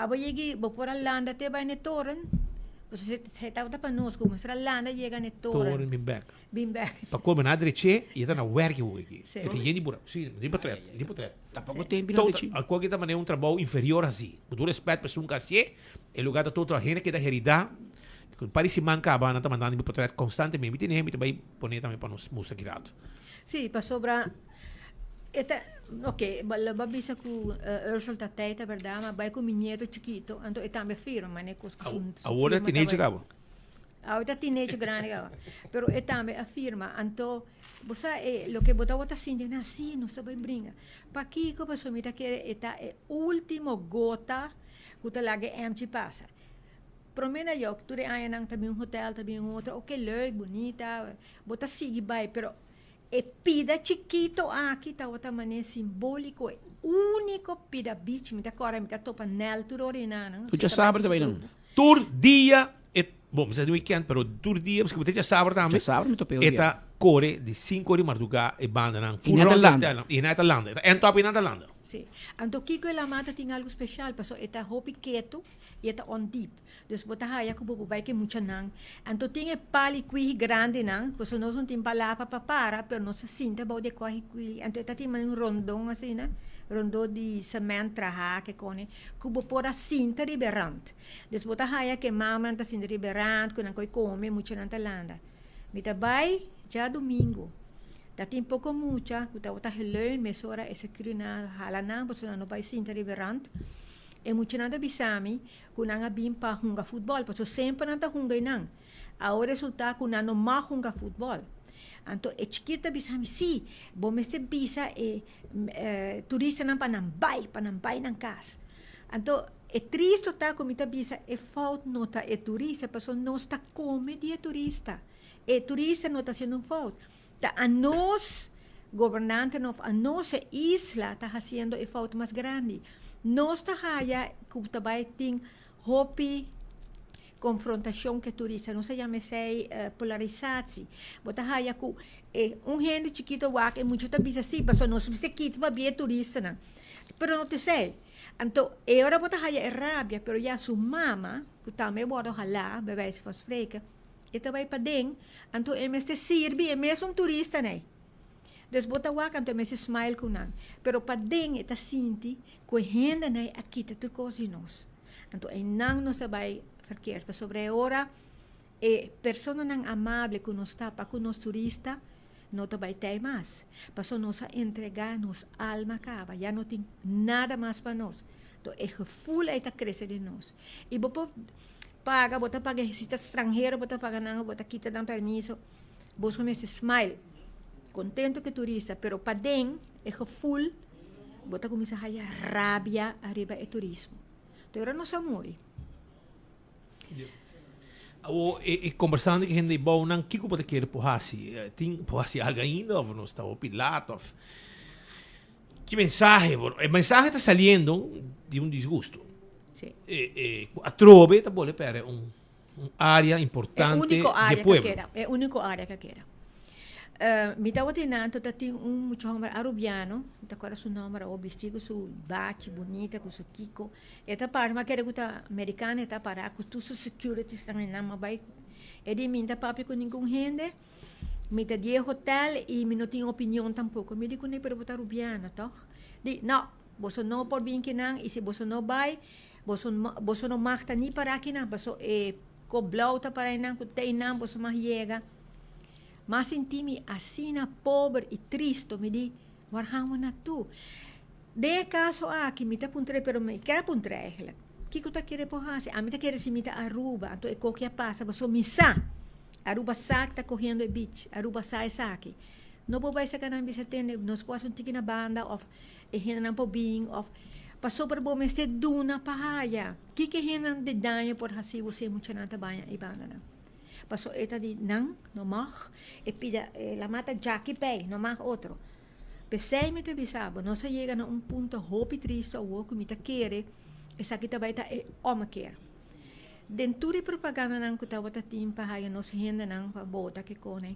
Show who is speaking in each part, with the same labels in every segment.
Speaker 1: Abo yegi bo por a landa te bai n'e toren, pasobra esei tabata pa nos ku mester a landa yega n'e toren.
Speaker 2: Toren bin bek.
Speaker 1: Bin bek.
Speaker 2: Pa kobe nan a drech'é i e ta na wèrki hopi aki.
Speaker 1: Sí.
Speaker 2: E ta yen di bura. Sí, di potret, di potret.
Speaker 3: Tampoco tempi nan
Speaker 2: Tot,
Speaker 3: drechi.
Speaker 2: alkoa ki ta manera un trabou inferior hasi. Ku tur respèt pa esun ku hasié, e lugá ta tot hende keda heridá. Ku un par di siman kaba nan ta mandando mi potret konstantemente. Mi tene mi ta bai pone tambe pa nos mustra ki rato.
Speaker 1: Sí, pasobra e ta, ok, lo bo a bisa ku Ursel ta tei ta berdad, ma bai ku mi nieto chikito, anto e tambe firma, mane kos ku su
Speaker 2: Awor
Speaker 1: firma
Speaker 2: ta teenager
Speaker 1: ta bai.
Speaker 2: kaba.
Speaker 1: Awor ta teenager grandi kaba. Pero e tambe a firma, anto bo sa e loke bo tabata sinti na si nos ta bai bringa. Pakiko? Pasobra mi ta kere e ta e ultimo gota ku ta laga e emchi pasa. Prome na yo, tur e añanan ta bin un hotel, ta bin un otro, ok leuk, bunita, bo ta sigui bai, pero e pida chikito aki tabata manera simbolico, e unico pida beach, mi ta corda mi ta topa Nel tur ora y nan,
Speaker 3: Tur djasabra ta bai nan?
Speaker 2: Tur dia e, bon mi sa di weekend, pero tur dia, paske bo ta djasabra tambe,
Speaker 3: Djasabra mi topa e
Speaker 2: e ta kore di sinku ora di marduga e bandanan,
Speaker 3: Y nan ta landa.
Speaker 2: Y nan ta landa, e ta end up y nan ta landa.
Speaker 1: Si, anto kiko e lamá ta tin algo special, pasobra e ta hopi ketu y e ta ondiep. Dus bo ta haya ku bo por bai ku e muchanan. Anto tin e pal i kuihi grandinan, pasobra nos no tin palabra pa para, pero nos ta sinta bou di e kuahi kuihi. Anto e ta tin manera un rondon asina, rondó di sement trahá ke kone, ku bo por a sinta riba e rant. Dus bo ta haya ku e mamanan ta sinta riba e rant, ku nan koi kome, e muchanan ta landa. Mi ta bai djadumingu, ta tin poko mucha ku tabata geleun, mesora e sekurinan a hala nan pasobra nan no bai sinta riba e rant. E muchanan ta bisa mi ku nan a bin pa hunga futbòl, pasobra semper nan ta hunga einan. Awor resultá ku nan no mag hunga futbòl. Anto e chikito ta bisa mi, sí, bo mester bisa e turistanan pa nan bai, pa nan bai nan kas. Anto e tristu ta ku mi ta bisa e fout no ta e turista, pasobra nos ta kome di e turista. E turista no ta hasiendo un fout. Ta anos gobernantenan of anos e isla ta hasiendo e fout mas grandi. Nos ta haya ku ta bai tin hopi konfrontashon ku e turista. Nos ta yama esei polarisatie. Bo ta haya ku e un hende chikito wak e mucha ta bisa si pasobra nos mester kita pabia e turistanan. Pero no ta esei. Anto e ora bo ta haya e rabia pero ya su mama ku tambe a wòrdu halá bij wijze van spreken. E ta bai paden, anto e mester sirbi e mesun turistanan ei. Dus bo ta wak anto e mester smile ku nan. Pero paden e ta sinti ku e hendenan ei a kita tur kos di nos. Anto einan nos ta bai verkeerd, pasobra e ora e personanan amable ku nos ta pa ku nos turista no ta bai tei mas. Pasobra nos a entregá nos alma kaba, ya no tin nada mas pa nos. Anto e gevoel ei ta krese den nos. I bo por. Paga, bo ta paga si ta stranhero bo ta paga nan, bo ta kita nan permiso. Boso mester smile, contento cu e turista, pero paden e gevoel bo ta cuminsa haya rabia ariba e turismo. Te ora nos a muri.
Speaker 2: Awo e combersando cu hende bou nan kico bo ta kere por haci? Tin por haci algo ainda of nos ta hopi laat of ki mensahe? E mensahe ta saliendo di un disgusto.
Speaker 1: Sí.
Speaker 2: E, e, atrobe ta bole pere un, un área importante
Speaker 1: E único
Speaker 2: de
Speaker 1: área que
Speaker 2: pueblo.
Speaker 1: queda. E único área que queda. Mi tabata einan ta tin un mucha homber arubiano, mi ta acorda su nomber awor, bisti cu su bachi bunita, cu su kiko. E ta para, mi a kere cu ta americano, e ta para cu tur su securities nan einan, mi a bai, e di mi no ta papia cu ningun hende, mi ta di e hotel y mi no tin opinion tampoco. Mi di cune, pero bo ta arubiano toch? Di, no, Boso no por bin kinan y si boso no bay, boso boso no mag ta ni para kinan, paso e ko blauw ta para einan ku te einan boso mag yega. M'a sinti mi asina pober y tristo, mi di, waar gaan we naartoe? Den e caso aki mi ta puntra, pero mi kier a puntra eigenlijk, kiko ta kere por haci? Ami ta kere si mi ta Aruba, anto e koki a pasa, paso mi sa, Aruba sa ta cogiendo e beach, Aruba sa esaki. No por bay saca nan bisa tende, nos por haci un tiki na banda of E hendenan por bin of pasobra bo mester duna pa haya. Kiko e hendenan di daño por hasi bo si e muchanan ta baña e bandanan? Paso e ta di nan no mag, e pida e la mata djaki pei, no mag otro. P'esei mi ta bisa bo, nos a yega na un punto hopi tristo awor ku mi ta kere esaki ta bai ta e ommekeer. Den tur e propagandanan ku tabata tin pa haya nos hendenan pa bota kikone,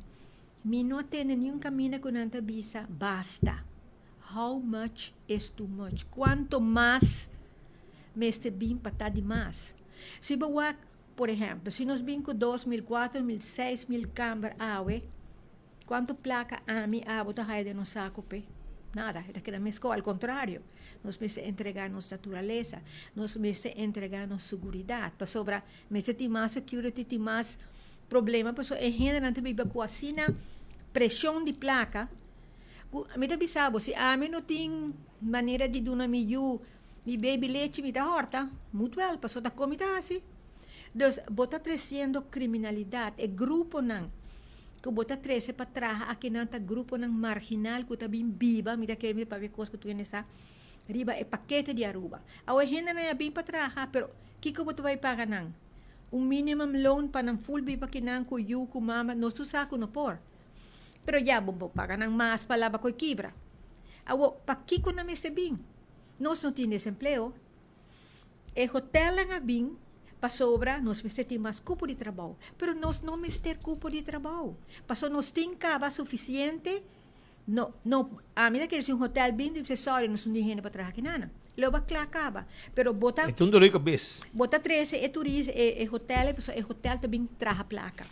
Speaker 1: mi no a tende niun kaminda ku nan ta bisa basta. How much is too much? Cuanto mas? mester bin pa ta di mas. Si bo wak, por ehempel, si nos bin ku 2000, 4000, 6000 kamber awe, kuantu plaka ami, abo ta haya den nos saku pe? Nada, e ta keda meskos. Al kontrario, nos mester entregá nos naturalesa, nos mester entregá nos seguridat, pasobra mester tin mas security, tin mas problema, pasobra e hendenan ta biba ku asina preshon di plaka, ku mi ta bisa bo, si ami no tin manera di duna mi yu mi baby lechi, mi ta hòrta, moet wel, pasobra ta kon mi ta hasi. Dus bo ta tresiendo kriminalidat, e gruponan ku bo ta trese pa traha akinan ta gruponan marginal ku ta bin biba, mi ta kere mira pabia kos ku tur hende sa, riba e pakete di Aruba. Awe hendenan a bin pa traha, pero kiko bo ta bai paga nan? Un minimum loan pa nan ful biba akinan ku yu, ku mama, nos tur sa ku no por. Pero ya bo por paga nan mas pa laba koi kibra. Awo, pakiko nan mester bin? Nos no tin desempleo. E hotelnan a bin pasobra nos mester tin mas cupo di trabou. Pero nos no mester cupo di trabou. Paso nos tin caba suficiente. No, no, ami ta kere si un hotel bin, mi bisa sorry, nos no tin hende pa traha aki nana. Lo ba cla caba. Pero bo ta.
Speaker 2: E ta un dolor di cabes.
Speaker 1: Bo ta trece e turis, e, e hotel, pasobra e hotel ta bin traha placa.